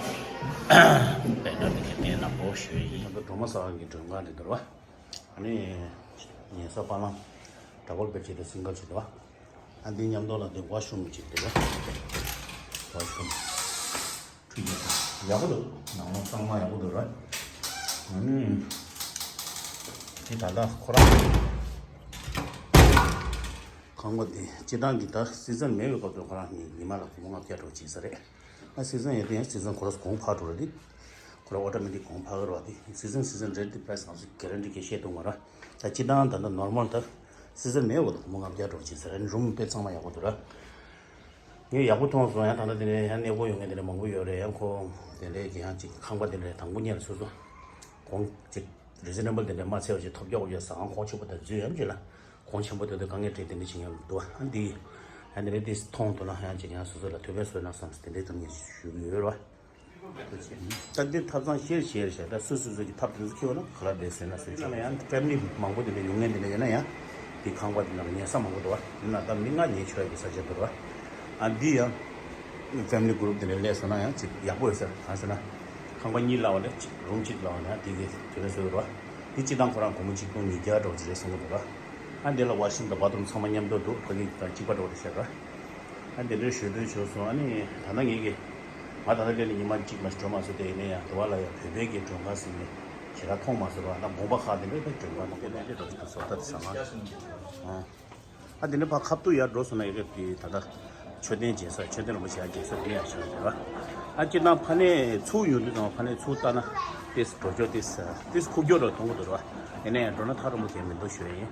བེ་ནར་འདི་འདྲས་བསྟན་གནང་རོགས་ཞུ་ཡི་ཡིན། ང་ཚོ་སྒྲོལ་མ་ཟ་ཁང་གི་མགྲོན་ཁང་རེད་འདུག་ར། ཨ་ནི་ཉལ་ས་པ་ལང་ཌ་བལ་བེཌ་ཅིག་དང་སིང་གལ་ཅིག་འདུག་བ། ཨ་འདི་མཉམ་དུ་ལ་འདི་ཝ་ཤུམ་ཅིག་འདུག་བ། ཝ་ཤུམ་ཁྲུས་ཀྱི་ཡག་པོ་འདུག་ནང་ལོགས་གཙང་མ་ཡག་པོ་འདུག་ར། ཨ་ནི་དེ་ད་ལྟ་ཁོ་རང་ཁང་པ་འདི་སྤྱིར་བཏང་གི་ད་སི་ཛན་མེད་པའི་སྐབས་སུ་ཁོ་རང་ཉི་མ་ལ་སྒོར་མོ་ལྔ་བརྒྱ་འགྲོ་བྱེད་ས་རེད། ཨ་སི་ཛན་ཡོད་དུས་ཡང་སི་ཛན་ཁོ་རང་གོང་འཕར་འགྲོ་རེད། དེ་ཁོ་རང་ཨོ་ཊོ་མེ་ཊིག་གོང་འཕར་གི་རེད་བ། དེ་སི་ཛན་སི་ཛན་རེད། དེ་པ་རའི་སི་ང་ཚོ་གྷེ་རན་ཊི་གི་བཤད་ཐུབ་མ་རེད། ད་སྤྱིར་བཏང་ད་ལྟ་ནོར་མལ་ད་སི་ཛན་མེད་པ་དང་སྒོར་མོ་ལྔ་བརྒྱ་འགྲོ་བྱེད་ས་རེད། རུམ་དཔེ་གཙང་མ་ཡག་པོ་འདུག་ར། ངས་ཡག་པོ་མཐོང་སོང་། ཡང་ད་ལྟ་དེ་ནས་ཡང་གནས་སྐོར་ཡོང་མཁན་དེ་འདྲ་མང་པོ་ཡོད་རེད། ཡང་ཁོ་དེ་འདྲའི་གི་ཡང་ཅིག་ཁང་པ་དེ་འདྲ་དང་པོ་ཉིད་ལ་སོ་སོ་གོང་ཅིག་རི་ཛི་ནེ་བལ་དེ་འདྲ་མ་ཚད་པ་ཅིག་ཐོབ་རྒྱག་དགོས་ཀྱི་ཟ་ཁང་གོང་ཆེ་པོ་དེ་འཛུལ་ཡང་ཅིག་ལ་གོང་ཆེན་པོ་དེ་ཚོ་དཀའ་ངལ་འཕྲད་དེ་འདྲ་ཅིག་ཡང་འདུག་ཨ་འདི་ཡང་དེ་འདྲ་དེ་མཐོང་ཐུབ་ན་ཡང་ཅིག་ཡང་སོ་སོ་ལ་ཐོབ་པའི་བཟོས་ན་བསམ་སྟེ་དེ་འདྲའི་ཐུབ་ངེས་ཞུ་གི་ཡོད་རེད་བ། ད་འདི་ཐབ་ཚང་ཤེར་བྱས་རེད་ཤག་ད་སུ་སུ་སུ་གི་ཐབ་དེ་ཚོ་ཁྱེར་བ་ན་ག་ལ་བསྡད་ཟེར་ན་སུ་ཅིག་ལ་ཡང་ཕེ་མི་ལི་མང་པོ་དེ་འདྲ་ཡོང་མཁན་དེ་འདྲ་ཡོད་ན་ཡང་དེ་ཁང་པ་དེ་ནང་ལ་ཉལ་ས་མང་པོ་འདུག་བ། དེ་ན་ད་མི་ལྔ་ཉལ་ཆོག་ཡ་གི་ས་ཆ་འདུག་བ། ཨ་འདི་ཡང་ཕེ་མི་ལི་གུ་རུབ་དེ་འདྲ་སླེབས་སོང་ན་ཡང་ཅིག་ཡག་པོ་ཡོད་ས་རེད། གང་ཟེར་ན་ཁང་པ་གཉིས་ལ་བ་ལས་ཅིག་རུམ་གཅིག་ལ་བ་ན་དེ་གི་དེ་འདྲ་བཟོས་འདུག་བ། དེ་སྤྱིར་བཏང་ཁོ་རང་སྒོར་མོ་གཅིག་སྟོང་ཉིས་བརྒྱ་འདྲ་བོ་ཅིག་རེད་གསུང་གི་འདུག་བ། ཨ་འདི་ལ་ཝ་ཤི་རུམ་དང་བ་ཐི་རུམ་ཚང་མ་མཉམ་དུ་འདུག་ཕ་གི་དང་གཅིག་པ་འདྲ་བོ་རེད་ཤག་ར། ཨ་འདི་འདྲའི་ཞུ་འདོད་བྱུང་སོང་། ཨ་ནི་ད་ལྟ་ངེད་ཀྱི་ང་ད་ལྟ་སླེབས་ནས་ཉི་མ་གཅིག་མ་ཞིག་འགྲོ་མ་སོང་། དེ་ཡིན་ན་ཡང་དེ་བ་ལ་ཡང་བོད་པའི་གི་མགྲོན་ཁང་ཟེར་ནས་ཞེ་དྲག་མཐོང་མ་སོང་བ། ད་དགོན་པ་ཁག་དེ་འདྲ་ད་མགྲོན་ཁང་མང་པོ་སླེབས་ནས་འགྲོ་གི་འདུག་བཟོ་ལྟ་དེ་ཚང་མ། ཨ་འདི་ནས་ཕར་ཁ་ཐུག་ཡར་འགྲོ་སོང་ན་ཡ་གི་དེ་ད་ལྟ་ མཆོད་རྟེན་མཇལ་ས། མཆོད་རྟེན་རིན་པོ་ཆེ་ཡར་མཇལ་ས་དེ་ཡང་ཆགས་ཡོད་རེད་བ། ཨ་སྤྱིར་བཏང་ཕ་ནས་ཚུར་ཡོང་དུས་ཙམ་ཕ་ནས་ཚུར་ལྟ་ན་ཏིས་འགྲོ་ཕྱོགས་ཏིས་ཏིས་ཁུག་ཀྱོག་ར་མཐོང་གི་འདུག་ར་བ། ཡིན་ན་ཡང་འགྲོ་ན་ཐག་རིང་པོ་གང་མི་འདུག་ཞུ་ཡ་ཡིན།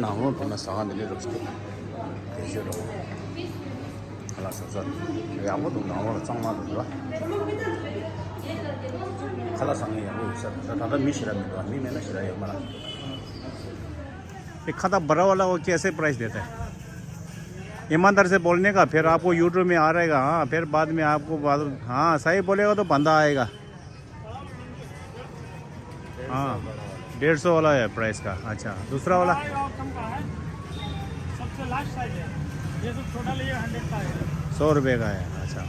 ནང་ལོགས་འགྲོ་ན་ཟ་ཁང་འདི་འདྲ་རོགས་ཞིག་འདུག་དེ་ཞོ་རོགས། ཁ་ལག་ཟ་ས་ཡག་པོ་འདུག་ནང་ལོགས་ལ་གཙང་མ་འདུག་ར། ཁ་ལག་ཟ་མཁན་ཡག་པོ་ཡོད་ས་རེད། ད་ལྟ་མི་ཞེ་དྲག་མི་འདུག་མི་མེད་ན་ཞེ་དྲག་ཡོད་མ་རེད། ये खाता भरा वाला वो कैसे प्राइस देता है? ईमानदार से बोलने का, फिर आपको यूट्यूब में आ रहेगा। हाँ, फिर बाद में आपको बाद, हाँ, सही बोलेगा तो बंदा आएगा। हाँ, डेढ़ सौ वाला है प्राइस का। अच्छा, दूसरा वाला? आएगा और कम का है, सबसे लास्ट साइज है, ये सब छोटा लिए हंड्रेड का है। सौ रुपये का है। अच्छा,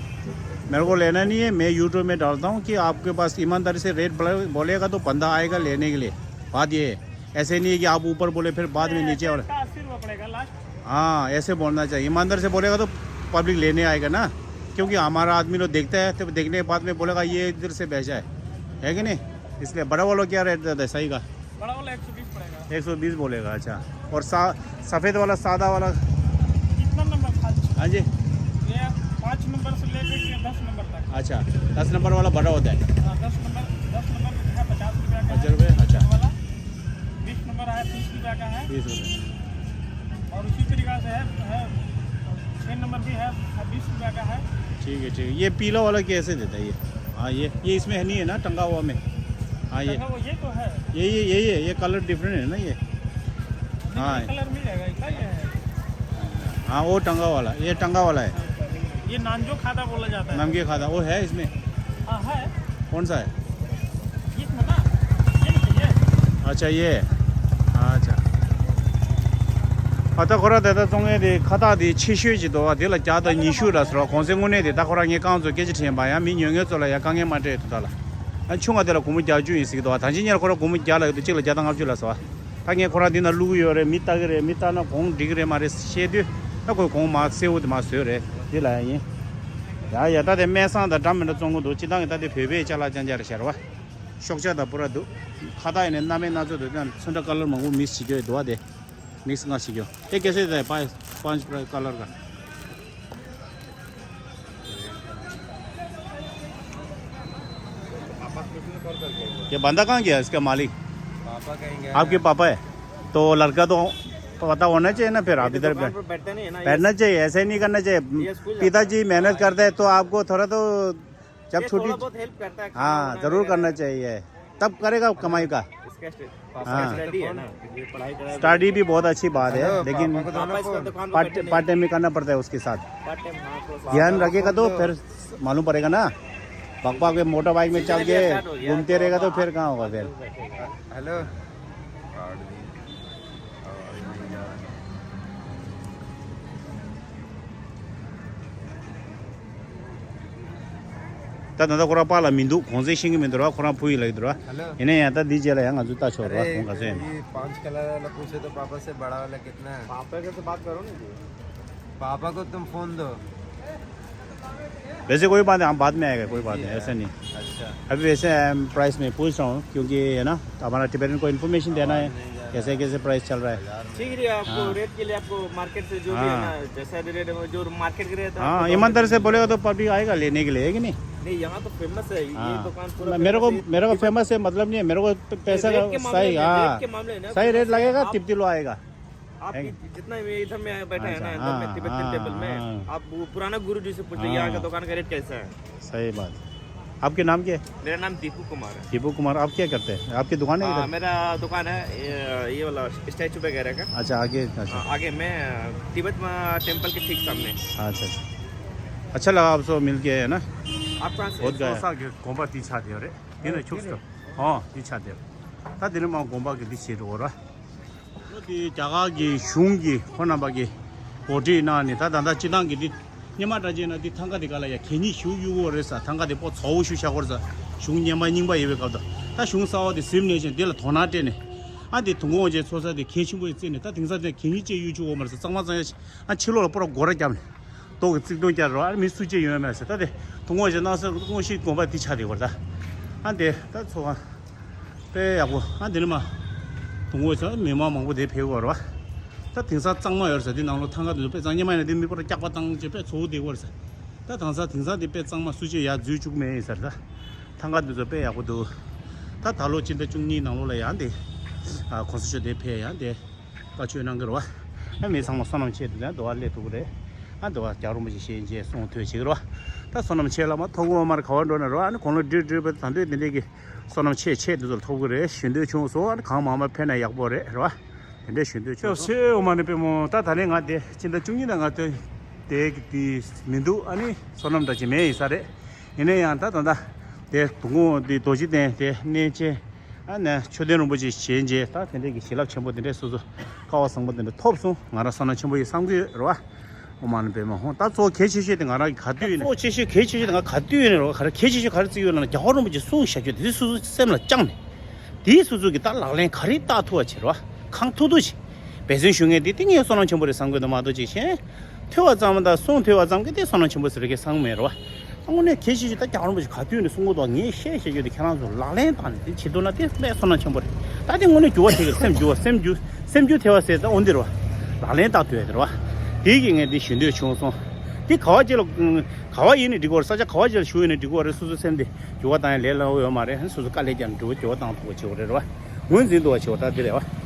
मेरे को लेना नहीं है। मैं यूट्यूब में डालता हूँ कि आपके पास ईमानदारी से रेट बोले- बोलेगा तो बंदा आएगा लेने के लिए। बात ये है, ऐसे नहीं है कि आप ऊपर बोले फिर बाद में नीचे वाला। अस्सी रुपये पड़ेगा लास्ट। हाँ, ऐसे बोलना चाहिए। ईमानदार से बोलेगा तो पब्लिक लेने आएगा ना, क्योंकि हमारा आदमी लोग देखता है तो देखने के बाद में बोलेगा ये इधर से बेचा है, है कि नहीं? इसलिए बड़ा वाला क्या रेट देता है सही का? बड़ा वाला एक सौ बीस पड़ेगा। एक सौ बीस बोलेगा। अच्छा, और सा सफ़ेद वाला, सादा वाला? कितना नंबर था? हाँ जी। ये पाँच नंबर से लेकर के दस नंबर तक। अच्छा, दस नंबर वाला बड़ा होता है। हाँ, दस नंबर, दस नंबर का है पचास रुपया का। पचास रुपये, अच्छा। वाला बीस नंबर है, तीस रुपया का है। बीस रुपये। और उसी तरीका से है, है, छः नंबर भी है, बीस रुपया का है। ठीक है, ठीक है। ये पीला वाला कैसे देता है ये? हाँ, ये ये इसमें है, नहीं है ना, टंगा हुआ में? हाँ, ये। टंगा हुआ, ये तो है। ये ये ये ये ये कलर डिफरेंट है ना ये? हाँ। कलर मिल जाएगा, इतना ही है। हाँ, वो टंगा वाला, ये टंगा वाला है। ये नानजो खाता बोला जाता है। नमकीन खाता वो है इसमें? हाँ, है। कौन सा है? ये था ना, ये नहीं है। अच्छा, ये। अच्छा। ཨ་ད་ཁོ་ར་དེ་ད་བཙོང་མཁན་དེ་ཁ་བཏགས་དེ་ཆེ་ཤོས་ཅིག་འདུག་བ། དེ་ལ་བརྒྱ་དང་ཉི་ཤུ་ལ་ཟེར་བ། གོང་ཚད་དངོས་གནས་དེ་ད་ཁོ་ར་ངས་རྐང་བཙུགས་སྐད་ཆ་དྲིས་པ་ཡང་མི་ཉོ་མཁན་ཚོ་ལ་ཡང་དཀའ་ངལ་མ་སྤྲད་འདུག་ད་ལ། ཨ་ཆུང་བ་དེ་ལ་སྒོར་མོ་བརྒྱད་ཅུ་ཡིན་ཟེར་གྱི་འདུག་བ། ད་ཅི་ཉིན་ཁོ་ར་སྒོར་མོ་བརྒྱ་ལ་གཅིག་ལ་བརྒྱ་དང་ལྔ་བཅུ་ལ་ཟེར་བ། ད་ངས་ཁོ་ར་འདི་ན་བླུག་གི་ཡོད་རེད། མི་ལྟ་གི་རེད། མི་ལྟ་ན་གོང་འགྲིག་གི་རེད་མ་རེད་བཤད་དུས་ད་ཁོས་གོང་མ་གསལ་བོ་དེ་མ་བཟོས་རེད། འདི་ལ་ཡང་ཡིན། ཡ་ཡ། ད་དེ་སྨན་བསང་དང་འདྲ་མི་འདྲ་བཙོང་གི་འདུག་སྤྱིར་བཏང་གི་ད་དེ་བོད་པའི་ཅ་ལག་རྐྱང་རྐྱང་རེད་ཤག་རེད་བ། ཤོག་ཆག་དང་པུ་ར་འདུག་ཁ་བཏགས་ཡིན་ནའི་སྣ་མིན་སྣ་ཚོགས་འདུག་ཀྱང་ཚོན་ཁྲ་ཀ་ལར་མང་པོ་མིག་སི་བྱེད་ཀྱི་འདུག་བ། དེ་མིག་སི་ང་བྱེད་ཀྱི་ཡོད། ये कैसे देता है पाँच पाँच कलर का? ये बंदा कहाँ गया इसका मालिक? पापा कहीं गया आपके है। पापा है? तो लड़का तो पता होना चाहिए ना, फिर आप इधर दुकान पे पर बैठता नहीं है ना, ये बैठना चाहिए, ऐसे नहीं करना चाहिए। ये स्कूल जाता पिताजी है। मेहनत करते हैं तो आपको थोड़ा तो जब ये छुट्टी थोड़ा बहुत हेल्प करता है, खाना हाँ, बनाने जरूर का। करना चाहिए, तब करेगा कमाई का। इसका स्टडी, पापा हाँ। का स्टडी है ना, ये पढ़ाई करा स्टडी भी बहुत अच्छी बात है, हेलो, लेकिन पापा को दोनों पापा इसका को दुकान पे पार्ट बैठे नहीं। पार्ट टाइम भी करना पड़ता है उसके साथ। पार्ट टाइम, हाँ, थोड़ा सा। ध्यान रखेगा तो फिर मालूम पड़ेगा ना। पापा के मोटर बाइक में चल के स्टार्ट हो गया, घूमते रहेगा तो फिर कहाँ होगा फिर? हेलो। ད་ད་ལྟ་ཁོ་རང་པཱ་ལགས་མི་འདུག་གོང་ཚད་ཤེས་ཀྱི་མི་འདུག་ར། ཁོ་རང་ཕུ་ཡི་ལགས་འདུག་ར། हेलो। ཡིན་ན་ཡང་ད་འདི་རྗེས་ལ་ཡང་ང་ཚོ་ལྟ་ཆོག་ར། अरे, ཁོང་ག་ཚོད་ཡིན། ये पाँच कलर वाला पूछे तो पापा से बड़ा वाला कितना है? पापा से बात करो ना जी। पापा को तुम फोन दो। वैसे कोई बात नहीं, हम बाद में आएगा, कोई बात नहीं, ऐसा नहीं। अच्छा। अभी वैसे हम प्राइस में पूछ रहा हूँ, क्योंकि है ना, हमारा टिबेटन को इन्फॉर्मेशन देना है, कैसे कैसे प्राइस चल रहा है। ठीक है, आपको हाँ। रेट के लिए आपको मार्केट से जो भी है हाँ। ना, जैसा भी रेट है, जो मार्केट के रेट है, हाँ, आपको ईमानदारी से बोलेगा तो पब्लिक आएगा लेने के लिए, है कि नहीं? नहीं, यहाँ तो फेमस है, ये हाँ। दुकान पूरा मैं- मेरे को, फेमस है, ये मेरे को तो फेमस से मतलब नहीं है, मेरे को तो पैसा रेट का के मामले सही, में, हाँ। रेट के मामले में ना, सही रेट लगेगा, आप तिब्बती लो आएगा। आप है कि? जितना भी इधर में बैठा है अच्छा, ना, इधर में हाँ, तिब्बतन हाँ, टेम्पल में, हाँ। आप वो पुराना गुरु जी से पूछ लो, हाँ। यहाँ का दुकान का रेट कैसा है? सही बात। आपके नाम क्या है? मेरा नाम दीपू कुमार है। दीपू कुमार, आप क्या करते हैं? आपकी दुकान है हाँ, इधर? मेरा दुकान है, ये, ये वाला स्टैचू वगैरह का। अच्छा, आगे, अच्छा। हाँ, आगे में, अ, तिब्बत में टेम्पल के ठीक सामने। अच्छा, अच्छा। अच्छा लगा आपसे मिल के, है ना? आप कहाँ से? बहुत गया। ས་གི་དགོན་པ་དེ་ཆགས་བསྡད་ཡོད་རེད། དེ་ནས་ཕྱུགས་སུ། ཨོ། དེ་ཆགས་བསྡད་ཡོད། ད་དེ་ནས་མ་དགོན་པ་གི་འདི་བྱེད་འགྲོ་ར། ལོ་དེའི་རྒྱ་གར་གྱི་གཞུང་གིས་ཁོང་རྣམ་པ་གིས་གོ་སྒྲིག་གནང་ནས། ད་ད་ལྟ་སྤྱིར་བཏང་གི་འདི་སྔོན་མ་འདྲ་བྱས་ན་འདི་ཐང་ག་དེ་ག་ལ་ཡ་གད་སྙིགས་ཞིག་གཡུག་གི་ཡོད་རེད་ཟེར། ཐང་ག་དེ་པོ་ཚ་བོ་ཞིག་ཆགས་ཀྱི་ཡོད་རེད་ཟེར། གཞུང་རྙིང་པ་རྙིང་པ་ཡོད་པའི་སྐབས་དུ། ད་གཞུང་གསར་པ་དེ་ཟིན་ནས་བཞིན་འདི་ལ་དོ་སྣང་སྤྲད་ནས། ཨ་འདི་དུས་འཁོར་དབང་ཆེན་ཚོགས་ས་དེ་གལ་ཆེན་པོ་ཞིག་བརྩིས་ནས། ད་དེང་སང་དེ་གད་སྙིགས་ཅིག་གཡུག་ཆོག་གི་མ་རེད་ཟེར། གཙང་མ་གཙང་ཡ་ཞིག་ཨ་ཕྱི་ལོགས་ལ་པོ་ར་སྒོ་ར་བརྒྱབ་ནས། ཏོག་གི་བརྩེགས་གདོང་བརྒྱབ་རོགས། ཨ་མི་སུ་གཅིག་ཡོད་མེད་ཟེར། ད་དེ་དུས་འཁོར་དབང་ཆེན་གནང་ས་དངོས་གཞི་དགོན་པ་འདི་ཆགས་བསྡད་ཡོད་རེད་ད། ཨ་འདི་ད་ཚོགས་ཁང་དཔེ་ཡག་པོ། ཨ་འདི་ནི་མ་དུས་འཁོར་དབང་ཆེན་མི་མང་མང་པོ་དེ་ཕེབས་ཡོད་རེད་བ། ད་དེང་སང་གཙང་མ་ཡོད་རེད་ཟེར། དེ་ནང་ལོགས་ཐང་ག་དེ་ཚོ་དཔེ་གཙང་། སྔོན་མ་ཡིན་ན་དེ་མི་པོ་ར་སྐྱག་པ་བཏང་བྱས་དཔེ་ཚོ་བོ་བསྡད་ཀྱི་ཡོད་རེད་ཟེར། ད་དེང་སང་དེང་སང་དེ་དཔེ་གཙང་མ་སུ་གཅིག་ཡར་འཛུལ་བཅུག་མེད་ཡིན་ཟེར། ད་ཐང་ག་དེ་ཚོ་དཔེ་ཡག་པོ་འདུག། ད་ད་ལོ་སྤྱི་ཟླ་བཅུ་གཉིས་ནང་ལོགས་ལ་ཡང་དེ་ཨ་གོང་ས་མཆོག་དེ་ཕེབས་ཡང་དེ་བཀའ་ཆོས་གནང་གི་རེད་བ། ཨ་མི་ཚང་མ་བསོད་ནམས་ཆེ་དུས་ཙང་འདུལ་བ་སླེབས་ཐུབ་ཀྱི་རེད། ཨ་འདུལ་བ་རྒྱལ་བ་རིན་པོ་ཆེ་བཞེངས་རྗེས་གསུང་ཐོས་བྱེད་ཀྱི་རེད་བ། ད་བསོད་ནམས་ཆེ་ལ་མ་ཐོབ་ཀྱི་ཡོད་མ་རེད། ག་བ་འགྲོ་ན་རེད་བ། ཨ་ནི་དགུང་ལོ་བགྲེས་བགྲེས་པ་ད་འདོད་དེ་འདྲས་ཀྱི་བསོད་ནམས་ཆེ་ཆེ་དེ་ཚོར་ཐོབ་ཀྱི་རེད། ཞུ་འདོད་བྱུང་སོང་། ཨ་ནི་གང་མང་མང་ཕེབས་ན་ཡག་པོ་རེད་རེད་བ། དེ་འདྲས་ཞུ་འདོད་བྱུང་སོང་། ཨོ་མ་ནི་པད་མོ། ད་ད་ལན་ང་དེ་སྤྱི་ཟླ་བཅུ་གཉིས་ནང་ང་དེ་དེ་དེ་མི་འདུག། ཨ་ནི་བསོད་ནམས་འདྲ་ཅིག་མེད་ཡིན་ས་རེད། ཡིན་ན་ཡང་ད་ད་ད་དེ་དུ་ཁུང་དེ་རྡོ་རྗེ་གདན་དེ་གནས་ཆེན། ཨ་ནི་མཆོད་རྟེན་རིན་པོ་ཆེ་བཞེངས་རྗེས་ད་དེ་འདྲས་ཀྱི་བྱིན་རླབས་ཆེན་པོ་དེ་འདྲས་སོ་སོ་སྐལ་བ་བཟང་པོ་དེ་འདྲས་ཐོབ་སོང་། ང་རང་བསོད་ནམས་ཆེན་པོ་ཡིན་བསམ་གྱི་ཡོད་རེད་བ། ཨོ་མ་ནི་པད་མ་ཧོ། ད་གཙོ་བོ་གལ་ཆེ་ཤོས་དེ་ང་རང་གི་ག་དུས་ཡིན་ན། གཙོ་ཆེ་ཤོས་གལ་ཆེ་ཤོས་དེ་ང་ག་དུས་ཡིན་ན་རེད་བ། ག་རེ་གལ་ཆེ་ཤོས་ག་རེ་བརྩི་ཡོད་ལབ་ན། རྒྱལ་བ་རིན་པོ་ཆེ་གསུང་བཤད་རྒྱུ་དེ་སོ་སོ་སེམས་ལ་བཅངས་ནས། དེའི་སོ་སོ་གི་ད་ལག་ལེན་ག་རེ་བསྟར་ཐུབ་པ་བྱེད་རོགས། གང་ཐུབ་ཐུབ་བྱེད། འབད་བརྩོན་ཞུ་མཁན་དེ་དེ་ངས་བསོད་ནམས་ཆེན་པོ་རེད་བསམ་གི་འདུག་མ་གཏོགས་ཅིག་གཞན་ཐོས་པ་ཙམ་དང་གསུང་ཐོས་པ་ཙམ་གྱིས་དེ་བསོད་ནམས་ཆེན་པོ་ཟེར་གི་བསམ་གི་མེད་རོགས། དངོས་གནས་གལ་ཆེ་ཤོས་ད་རྒྱལ་བ་རིན་པོ་ཆེ་ག་དུས་ནས་གསུང་གི་འདུག། ངས་བཤད་བཤད་རྒྱུ་དེ་ཁྱེད་རང་ཚོ་ལག་ལེན་བསྟར་ནས་དེ་བྱེད་ཐུབ་ན་དེ་དཔེ་བསོད་ནམས་ཆེན་པོ་རེད། ད་དེ་དངོས་གནས་འགྱུར་བ་ཐེབས་ཀྱི་རེད། སེམས་འགྱུར་བ། སེམས་འགྱུར། སེམས་འགྱུར་ཐེབས་པ་ཟེར་ད་འོ་འདིར་བ། ལག་ལེན་བསྟར་ཐུབ་ཡ་དེ་རེད་བ། དེ་གི་ངས་དེ་ཞུ་འདོད་བྱུང་སོང་། དེ་ག་བ་ཅིག་ལ་ག་བ་ཡིན་ནས་འགྲིག་གི་རེད། ས་ཆ་ག་བ་ཅིག་ལ་བཞུགས་ཡིན་ནས་འགྲིག་གི་རེད། སོ་སོ་སེམས་དེ་འགྱུར་བ་བཏང་ཡ་ལས་སླ་བོ་ཡོད་མ་རེད། སོ་སོ་དཀའ་ལས་བརྒྱབ་ནས་འགྱུར་བ་འགྱུར་བ་བཏང་ཐུབ་པ་བྱེད་དགོས་རེད་བ། ངོས་འཛིན་ཐུབ་པ་བྱེད་དགོས། ད་དེ་རེད་བ།